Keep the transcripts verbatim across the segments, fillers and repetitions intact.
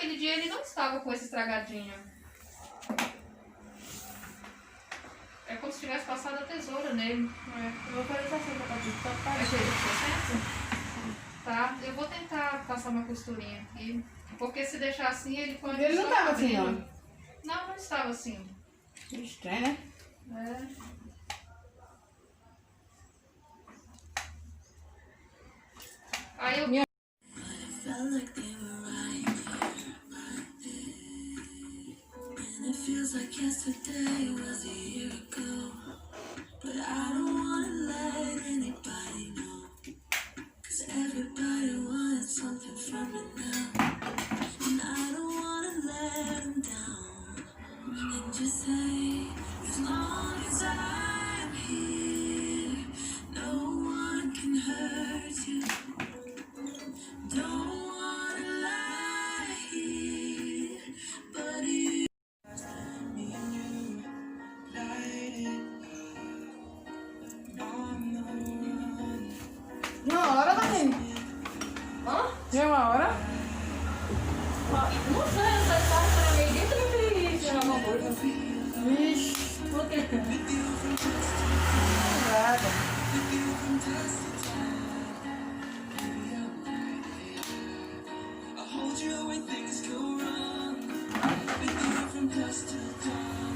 Aquele dia ele não estava com esse estragadinho. É como se tivesse passado a tesoura nele. É, eu vou fazer assim, eu vou fazer só pra... Aquele processo? Tá, eu vou tentar passar uma costurinha aqui. Porque se deixar assim, ele pode... Ele não estava assim, não. Não, não estava assim. Estranho, né? É. Aí eu... But it felt like they were right here, right there. And it feels like yesterday was a year ago. But I don't wanna let anybody know. 'Cause everybody wants something from me now. And I don't wanna let 'em down. And just say, as long as I'm here, no one can hurt you. Don't wanna lie here, but you Uma hora, Marlene? Hã? Já é uma hora? Ah, não sei, eu sei que tá na meio-dia, trinta e sei lá alguma coisa. Vixe. Por quê? Nada. I hold you when things go wrong. With you from dusk till dawn.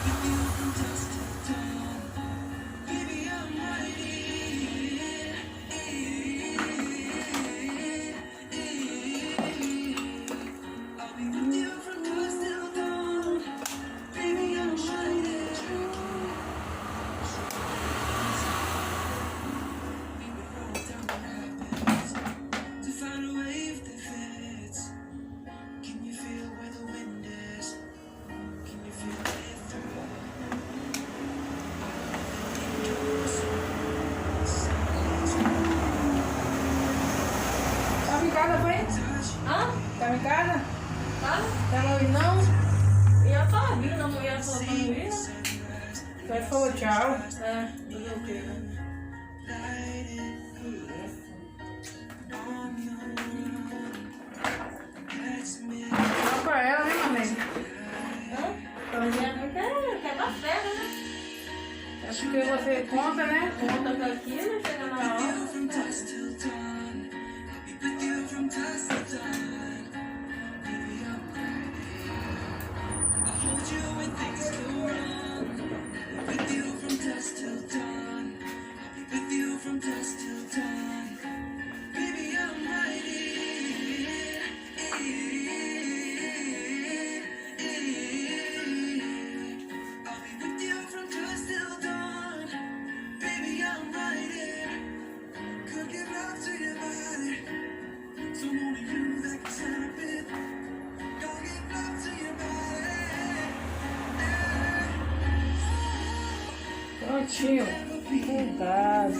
With you from dusk till dawn. Baby, I'm right here. I'll be with you from dusk till dawn. Baby, I'm right here. We would roll down the rapids to find a wave that fits. Can you feel where the wind is? Can you feel it through? Tava em casa, foi? Hã? Tava em casa? Tava? Tá na Uinão? E a tua vida, não ia soltando vida? Só falou tchau. É, fazer o quê, né? Só pra ela, né, mamãe? Hã? Pra minha mãe quer, quer dar férias, né? É porque você conta, né? Conta com aquilo, chega na hora. With you from dusk till dawn. Baby, I'm right here. I'll be with you from dusk till dawn. Baby, I'm right here. Could give love to your body. So only you that can stop it. Don't give love to your body. Prontinho. Cuidado.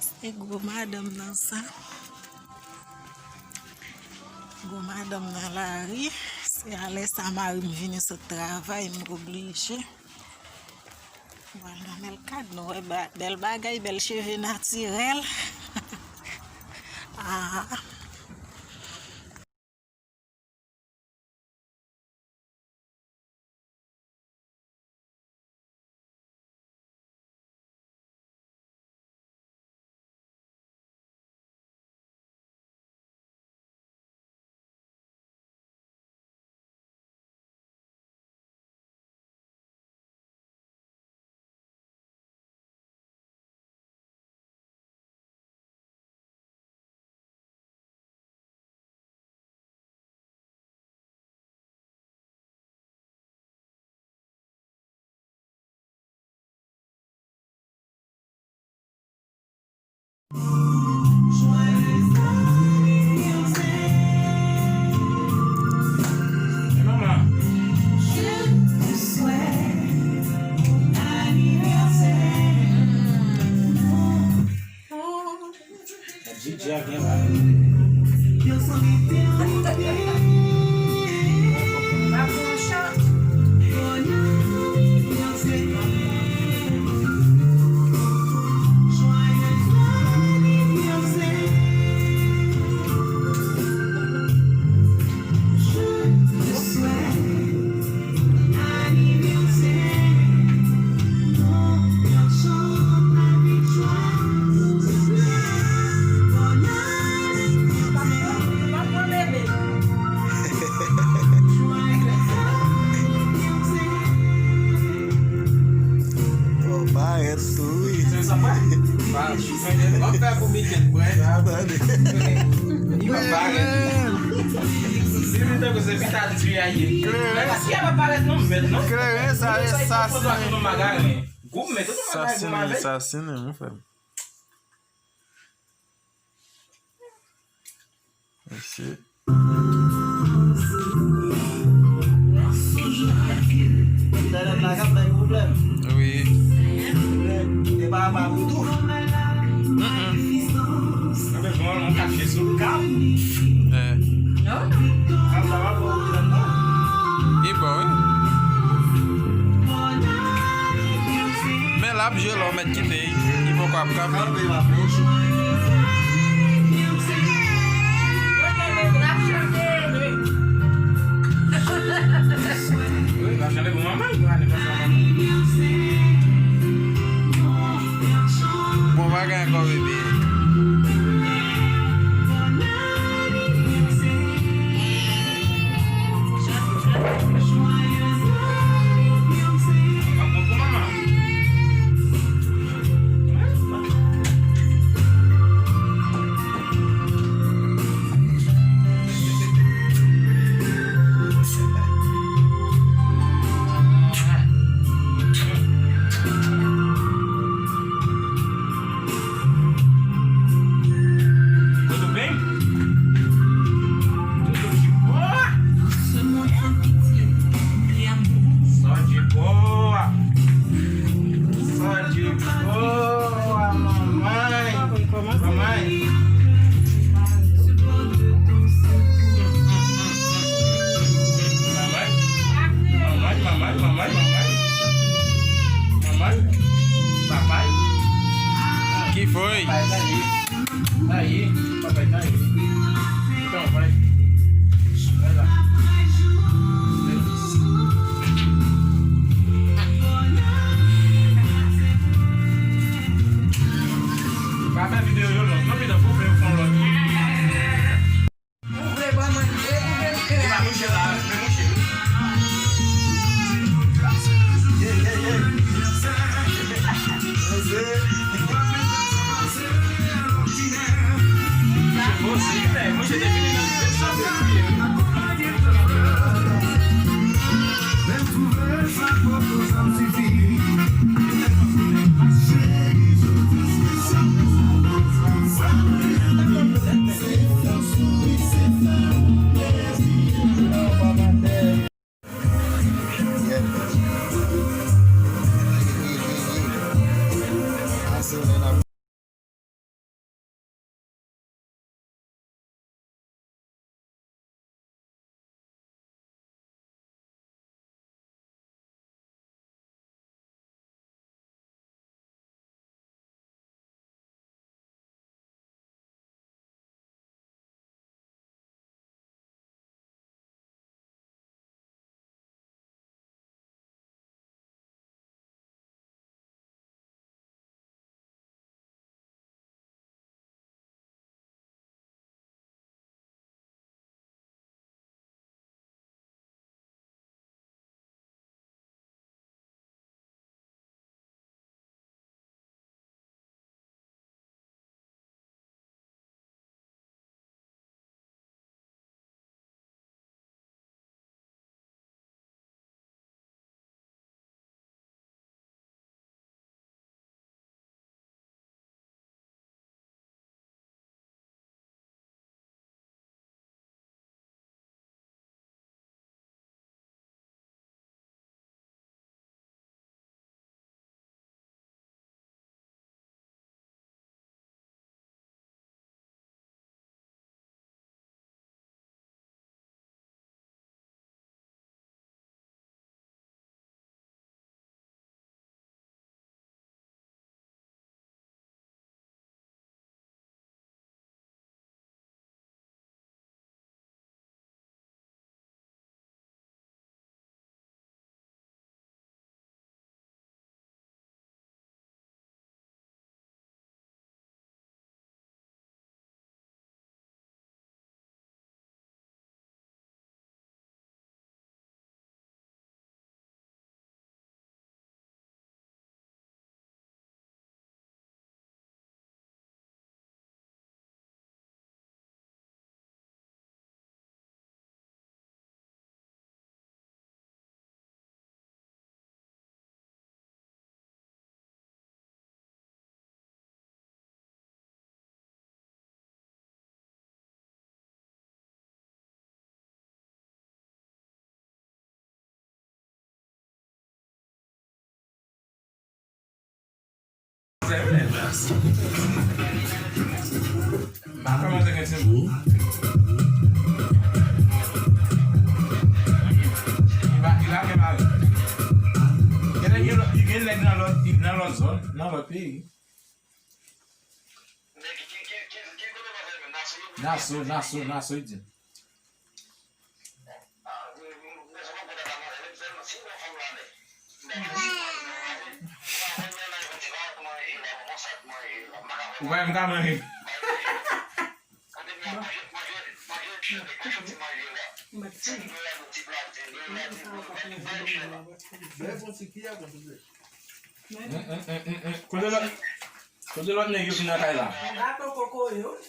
Se gwo madanm nan sa. Gwo madanm nan lari. Se alè sa mari m vini sot travay, m oblije. Vwala, bèl kad nou wè, ba- bèl bagay, bèl cheve natirèl. Ah. Bon, parèt tou, wi. Sa pa? Pa, w ap fè pou Mikel, bwè. Sa tande. Li pa parèt. Li di tankou se pita di a ye. Kleren. Men paske a pa parèt non, mèt non. Kleren sa, e sa, se. Gwo mèt, tout moun bagay gwo avèk. Sa, se, sa, se, mon frè. Mesye. Entènèt la k ap bay pwoblèm. Wi. E pa, pa pou tou. Mm-mm. Anben, bon, nou kache sou kab. Eh. Kab la pa bon pou kòb nan. Li bon, wi. Men l ap jwe lè w mèt kite l, li poko ap kanpe. Bon bagay ankò, bebe. Tudo bem? Tudo de boa? Só de boa. Só de boa, mamãe. Mamãe. Mamãe. Mamãe, mamãe, mamãe, mamãe. Mamãe. Papai. Que foi? Papai tá aí. Tá aí, papai tá aí. Então, vai. Vai lá. Vai pra vídeo, eu não. Não me dá, vou ver o. Ou vle ban mwen vle, ou vle m kreye. Li pa mouche la, men mouche. Ye, ye, ye. Mouche, bon, se li menm. Mouche te vini nan, se sa, se li. M pa kòmanse gen timoun. Li pa, li pa gen mari. Gen nèg, gen lòt, gen nèg nan lòt, nan lòt zòn, nan lòt peyi. Naso, Naso, Naso, li di. Ou pa menm ka manje. Kote lòt, kote lòt nèg yo ki nan kay la? Yon gato kokoye wi.